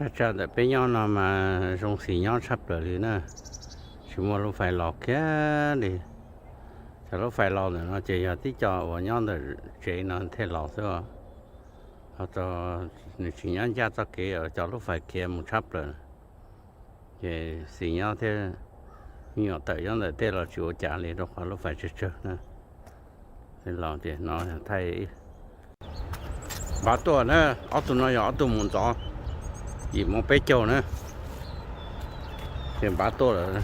Thaj tsam ntawm peb nyob no mas zoo xis nyob tshaj plaws li na, tsis muaj lub fais los kiag li. Cov lub fais los ntawm no ces yog tib co uas nyob ntawm tsev no thiaj los xwb os. Ho nws tsis nyob ncaj txoj kev, cov lub fais khiav mus tshaj plaws. Ces xis nyob thiab, me nyuam tawm nyob ntawm tej los tsis ua cas li rau qhov lub fais tsawg tsawg na. Los ces no thaij. Npaj tuaj na, ob tug no yog ob tug mus ntxov, yim moo peb caug na, ces npaj tuaj lawm.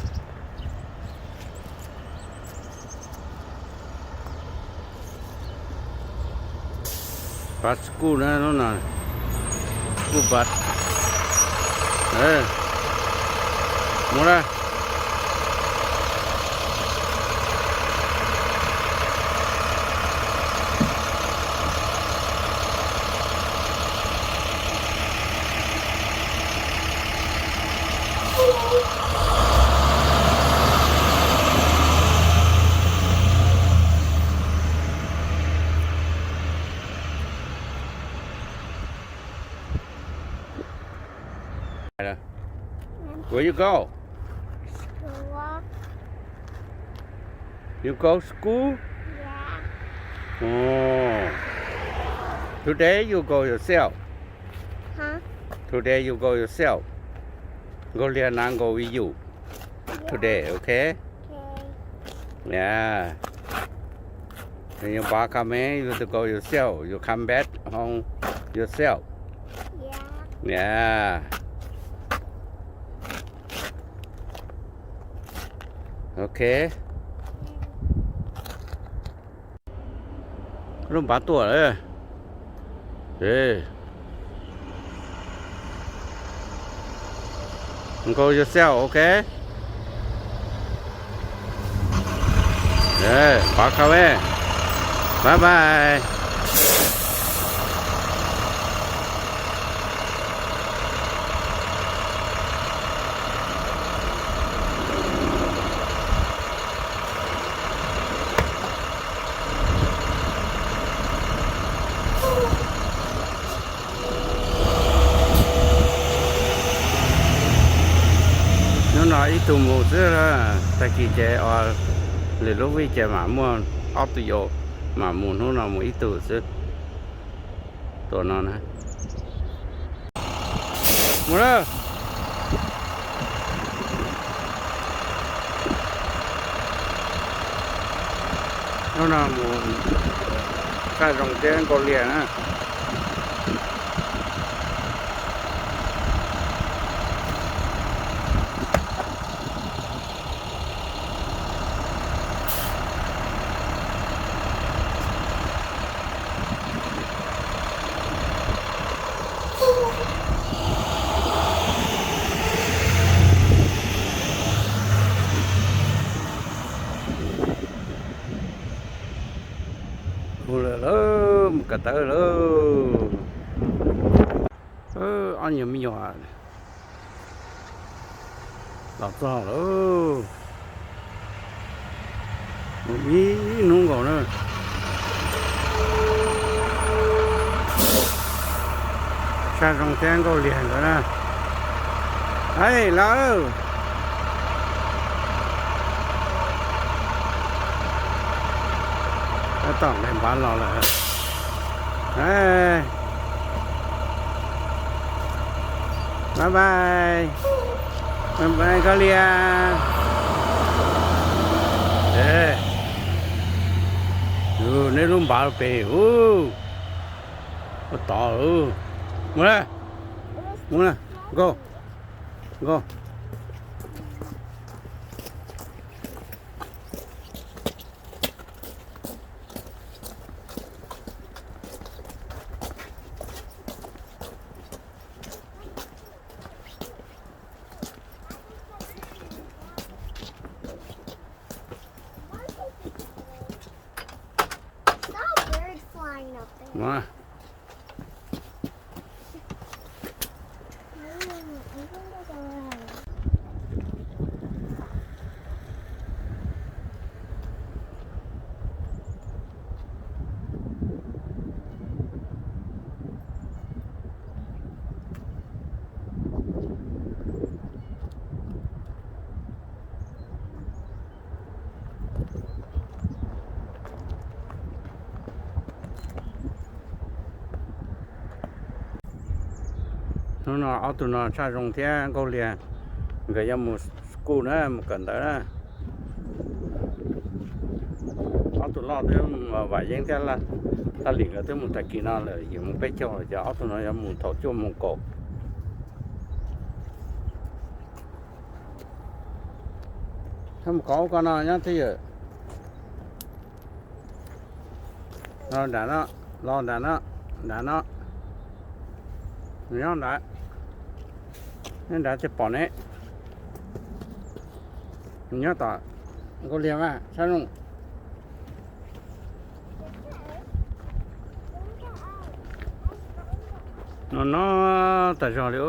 Bus school na, lub no school bus. Mus na. Where you go? School. You go school? Yeah. Oh. Today you go yourself? Huh? Today you go yourself? Go Lian, I go with you. Yeah. Today, okay? Okay. Yeah. When you back come in, you to go yourself. You come back home yourself. Yeah. Yeah. Okay. Lub npav tuaj lawm. Go yourself, okay? Npav kha ve. Bye bye. Hnub no ib tug mus xwb, tag kis ces lwm lub vij ces mam muaj ob tug yau, mam mus, hnub no mus ib tug xwb. Tua no na. Mus na. Hnub no mus Tshaj Zoo thiab Nkauj Liag na. Mus lawm lauj, mus kawm ntawv lawm. Ob nyuag me nyuam los txog lawm. Mus ib hnub nkaus na. Tshaj Zoo thiab Nkauj Liag nkawd na. Hais lawm. Tab tom nqes npav los lawm. Bye bye. Bye bye Nkauj Liag. Neb lub npav pem ub. Ua tod ub. Mus na. Mus na. Nkauj. Nkauj. Saw a bird flying up there. Ua. Mm, I think there's a ladder. Hnub no ob tug no Tshaj Zoo thiab Nkauj Liag nkawd yuav mus school na, mus kawm ntawv na. Ob tug loj twb mus Vam Yeeb thiab Laj Lim nkawd twb mus tag kis no lawm, yim mus peb caug lawm, ces ob tug no yuav mus thaum cuaj moos kaum. Mus kov ua ko no nyob twj ywm. Los nram no, los nram no, nram no. Nws nyob nrad, nyob nrad thiaj pom ne. Nws nyob tom Nkauj Liag mas Tshaj Zoo. No no tas zog li.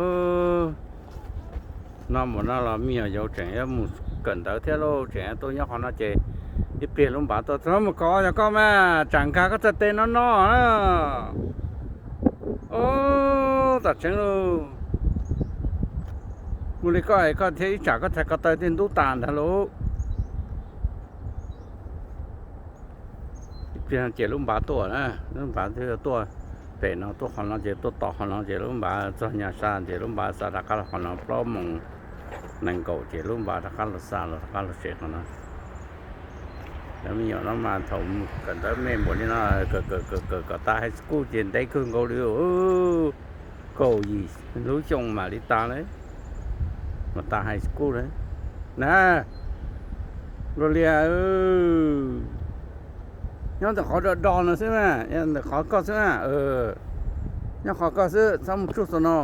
No mus no los me nyuam yaus tseem yuav mus kawm ntawv thiab lauj, tseem tuaj nyob qhov no ces ib pliag lub npav tuaj, txog mus kov yog koj mas tsam nkag koj txhais tes no no. Ub, tam tseeb lauj. Mus li koj es koj thiab ib tsam koj txhais ko taw thiaj ntub tas ntag lauj. Ib pliag ces lub npav tuaj na, lub npav twb tuaj pem no, tuaj qhov no ces tuaj tos qhov no ces lub npav txog nyas sa ces lub npav xa rov qab los qhov no plaub moos nees nkaum ces lub npav rov qab los xa los rov qab los tsev qhov no. Cov me nyuam no mas thaum kawm ntawv me npaum li no, kawm kawm kawm kawm kom tas high school ces ntev kawg nkaus li. Kaum yim lub xyoo mam li tas lawm, mas tas high school lawm na. Nkauj Liag, nyob ntawm qhov do do no xwb na, ntawm qhov koj xwb na, nyob qhov koj xwb txhob mus tsuj xus no.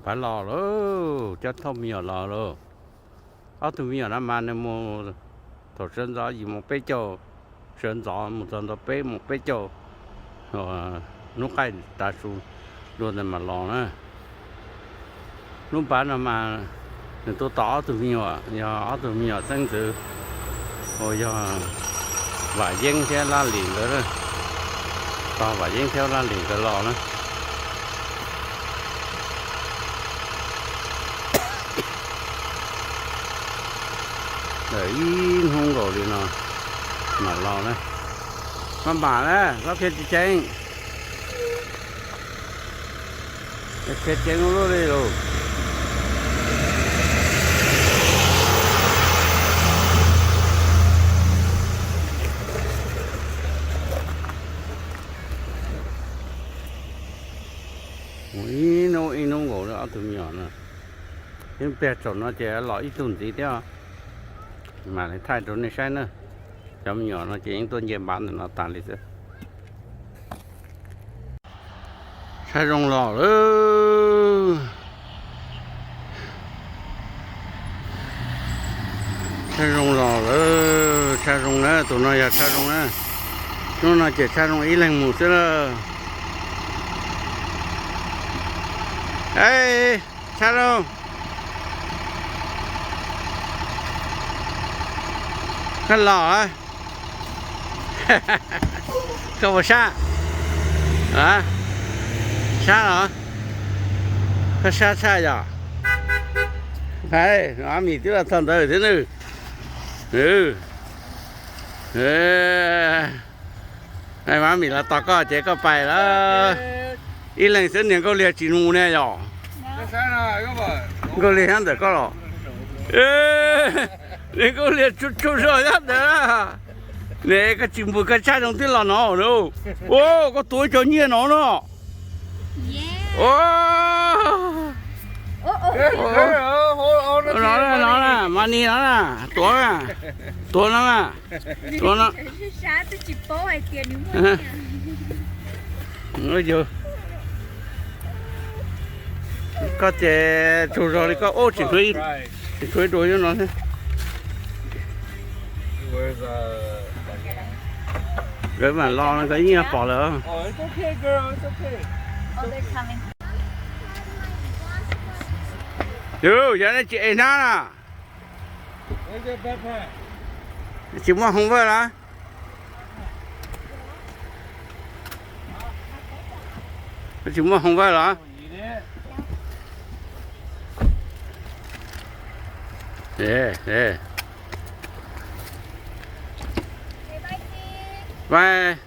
Pab los lauj, cov thauj me nyuam los lauj. Ob tug me nyuam no mas nws mus thaum sawv ntxov yim moos peb caug, sawv ntxov mus txog ntua peb moos peb caug, hnub qaij tav su dua ntawd mas los na. Lub npav no mas nws tuaj tos ob tug me nyuam, yog ob tug me nyuam xeeb ntxwv uas yog Vam Yeeb thiab Laj Lim nkawd, tos Vam Yeeb thiab Laj Lim nkawd los na. Ntawm ib hnub nkaus li no mam los na. Maj mam na, txhob khiav ceev ceev. Khiav ceev ua luaj li lauj. Mus ib hnub ib hnub nkaus li ob tug me nyuam no. Yeej pliag tsaum no ces los ib tug ntxiv thiab. Mam li thaij rau nej saib na. Cov me nyuam no ces yeej tuaj nce npav ntawm no tas li xwb. Tshaj Zoo los lawm. Tshaj Zoo los lawm, Tshaj Zoo na, tus no yog Tshaj Zoo na. Hnub no ces Tshaj Zoo ib leeg mus xwb lawm. Tshaj Zoo, koj los? Koj puas sab? Sab los? Koj sab tshaj yom? Maj Mim twb los txog ntawd thiab nawb. Maj Mim los tos koj ces koj pais lawm. Ib leeg xwb niag Nkauj Liag tsis mus ne yom? Nkauj Liag nyob ntawm koj los? Niag Nkauj Liag tsaug zog nyob ntawd. Ne koj tsis mus koj Tshaj Zoo twb los no na. Ua koj tuav cov nyiaj no no. No, no, Maj Mim no na, tuav na, tuav no na, tuav no. Koj ces tsaug zog li koj, tsis tshuav ib dua nyob no thiab. Nkawd mam los no nkawd yeej pom lawm. Yog nej tsis ev hnab na, tsis muaj hoo vawj los? Tsis muaj hoo vawj los? Bye.